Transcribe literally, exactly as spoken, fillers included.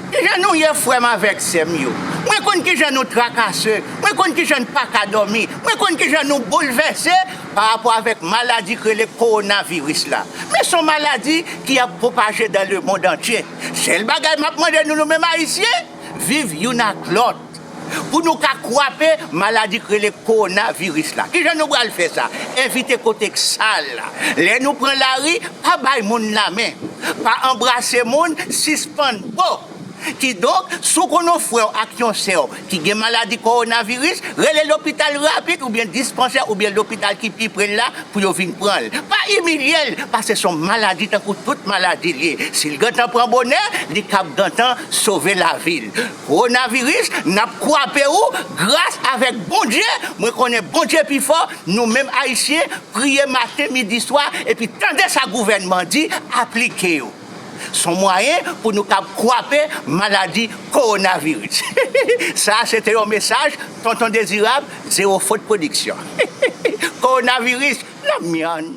Kijan nou ye, frè m avèk sè m yo? Mwen konn kijan nou trakase, mwen konn kijan n pa ka dòmi, mwen konn kijan nou boulvèse pa rapò avèk maladi k rele kowonaviris la. Men se yon maladi ki ap pwopaje dans le monde entier. Sèl bagay m ap mande nou, nou menm Ayisyen, viv youn ak lòt pou nou ka kwape maladi k rele kowonaviris la. Kijan nou pral fè sa? Evite kote k sal la. Lè nou pran lari, pa bay moun lamen. Pa anbrase moun, sispann bo. Kidonk, si w konn yon frè w ak yon sè w ki gen maladi kowonaviris, rele lopital rapid oubyen dispansè oubyen lopital ki pi pre l la pou yo vin pran l. Pa imilye l, paske se yon maladi tankou tout maladi l ye. Si l gentan pran bonè, li kab gentan sove lavi l. Kowonaviris, n ap kwape ou gras avèk Bondye. Mwen konnen Bondye pi fò, nou menm Ayisyen, priye maten, midi, swa, epi tande sa gouvènman di, aplike yo. Se yon mwayen pou nou kab kwape maladi kowonaviris. Sa a se te yon mesaj Tonton Dezirab, Zewo Fot Pwodiksyon. Kowonaviris, lanmyann.